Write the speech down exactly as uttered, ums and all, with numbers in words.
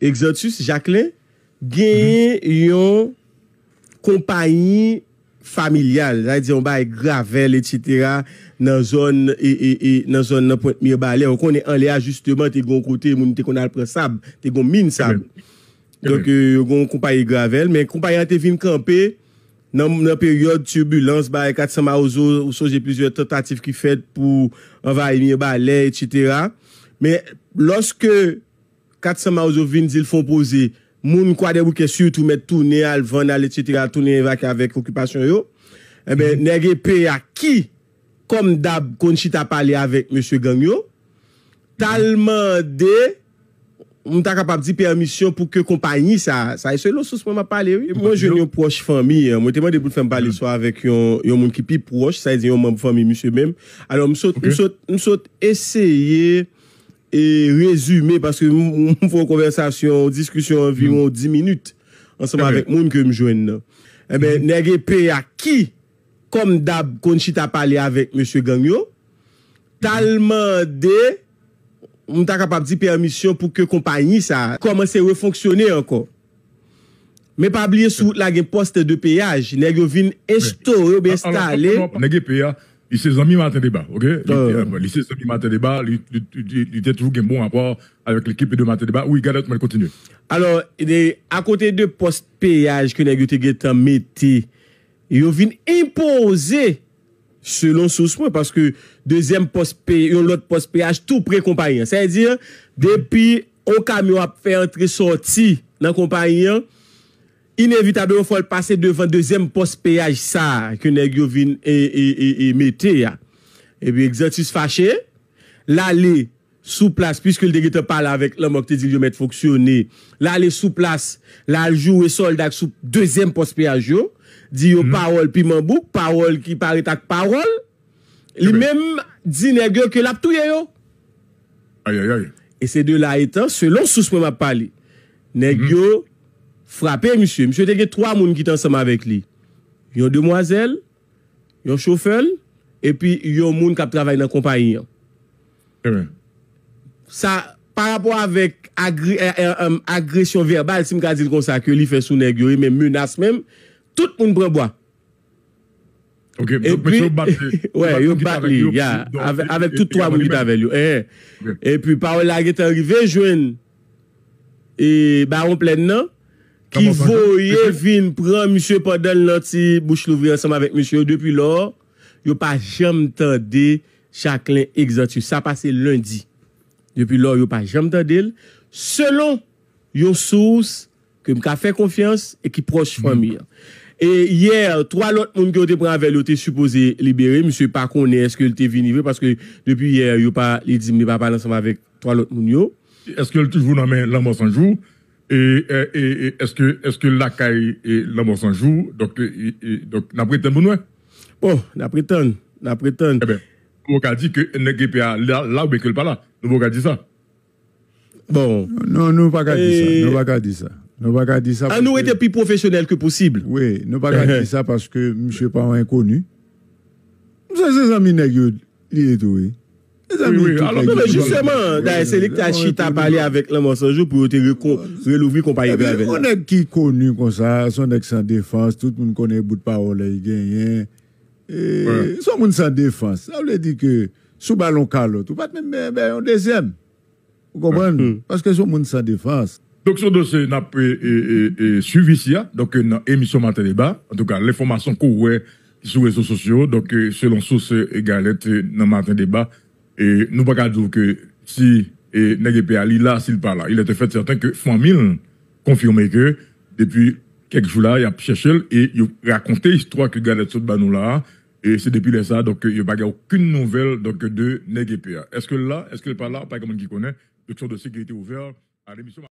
Exantus Jacquelin genyen yon konpayi familyal, sa vle di yon bagay gravèl, etsetera, nan zòn, e, e, e, nan zòn nan Pwent Mibalè. Ou konnen anlè a, jisteman, te gen yon kote moun te konn al pran sab, te gen yon min sab. Donk, e, yo gen yon konpayi gravèl, men konpayi an te vin kanpe nan, nan peryòd tibilans, bagay kat san Mawozo, ou sonje plizyè tantativ ki fèt pou anvayi Mibalè, etsetera. Men lòske kat san Mawozo vin di l fè yon poze, moun Kwadèboukè sitou mèt tounen al vann, al etsetera, tounen evakye avèk okipasyon yo. Enben, nèg epe a ki, kòm dab, konn chita pale avèk mesye gang yo, t al mande, m ta kapab di, pèmisyon pou ke konpayi sa, sa e selon sous mwen m ap pale, wi. Mwen jwenn yon pwòch fanmi an, mwen te mande pou l fè m pale swa avèk yon, yon moun ki pi pwòch, sa vle di yon manm fanmi misye menm. Alò, m sot, m sot, m sot eseye e rezime, paske m, m fè yon konvèsasyon, yon diskisyon anviwon dis minit ansanm avèk moun ke m jwenn nan. Enben, nèg epe a ki, kòm dab, konn chita pale avèk mesye gang yo, t al mande, m ta kapab di, pèmisyon pou ke konpayi sa kòmanse refonksyone ankò. Men pa bliye, sou wout la gen pòs de peyaj, nèg yo vin enstore oubyen enstale. Nèg epe a, li se zanmi Maten Deba, oke? Li, li se zanmi Maten Deba, li, li, li, li te toujou gen bon rapò avèk lekip de Maten Deba. Wi, Galet, mwen kontinye. Alò, e, akote de pòs peyaj ke nèg yo te gentan mete, yo vin enpoze, selon sous mwen, paske dezyèm pòs pe-, yon lòt pòs peyaj tou pre konpayi an. Sa vle di, depi yon kamyon ap fè antre sòti nan konpayi an, inevitableman, fò l pase devan dezyèm pòs peyaj sa a ke nèg yo vin e, e, e, e mete a. Epi Exantus fache, l ale sou plas, piske l te gentan pale avèk Lanmò ki te di l yo mèt fonksyone, l ale sou plas, l al joure sòlda k sou dezyèm pòs peyaj yo, di yo pawòl piman bouk, pawòl ki parèt ak pawòl. Li menm di nèg yo ke l ap touye yo. Ayayay. E se de la etan, selon sous mwen m ap pale, nèg yo frape misye. Misye te gen twa moun ki te ansanm avèk li. Yon demwazèl, yon chofè l, epi yon moun k ap travay nan konpayi an. Sa, pa rapò avèk agre-, e, e, em, agresyon vèbal, si m ka di l konsa, ke li fè sou nèg yo, e menm menas menm, tout moun pran bwa. Epi, yo bat li, ya, avèk tout twa moun ki t avè l yo. Epi, pawòl la gentan rive jwenn e Bawon Plèn nan, ki voye vin pran misye pandan l nan ti bouch louvri ansanm avèk misye yo. Depi lò, yo pa janm tande Jacquelin Exantus. Sa pase lendi. Depi lò, yo pa janm tande l. Selon yon sous ke m ka fè konfyans e ki pwòch fanmi an. E yè, twa lòt moun ke yo te pran avè l yo te sipoze libere. Misye pa konnen èske l te vini vre, paske depi yè, yo pa, li di m li pa pale ansanm avèk twa lòt moun yo. Èske l toujou nan men Lanmò San Jou? E, e, e, e èske, èske l lakay, e, Lanmò San Jou? Donk, e, e, donk, n ap ret tann pou n wè. Bon, n ap ret tann, n ap ret tann. Enben, nou poko ka di ke nèg epe a la, la oubyen ke l pa la. Nou poko ka di sa. Bon. Non, nou pa ka di sa. Nou pa ka di sa. Nou pa ka di sa. An nou rete pi pwofesyonèl ke posib. Wi, nou pa ka di sa paske misye pa yon enkoni. Misye se zanmi nèg yo li ye tou, wi. Se zanmi tout nèg yo. Non, men jisteman, dayè, se li ki ta chita pale avèk Lanmò San Jou pou yo te relouvri konpayi gravèl la. Yon nèg ki koni konsa, se yon nèg san defans, tout moun konnen bout pawòl li genyen. E, se yon moun san defans. Sa vle di ke si w ba l yon kalòt, ou pa t menm bay yon dezyèm. Ou konprann? Paske se yon moun san defans. Donk, se yon dosye n ap, e, e, e, e, swiv isi a. Donk, e, nan emisyon Maten Deba, antouka, lenfòmasyon ke w wè sou rezo sosyo, donk, e, selon sous, e, Galet, e, nan Maten Deba, e, nou pa ka di w ke si, e, nèg epe a li la, si l pa la. Il est un fait certain ke fanmi l konfime ke depi kèk jou la, y ap chèche l e yo rakonte istwa ke Galet sot ba nou la a. E se depi lè sa a, donk, yo pa gen okenn nouvèl, donk, de nèg epe a. Èske l la? Èske l pa la? Pa gen moun ki konnen. Donk, se yon dosye ki rete ouvè a lemisyon.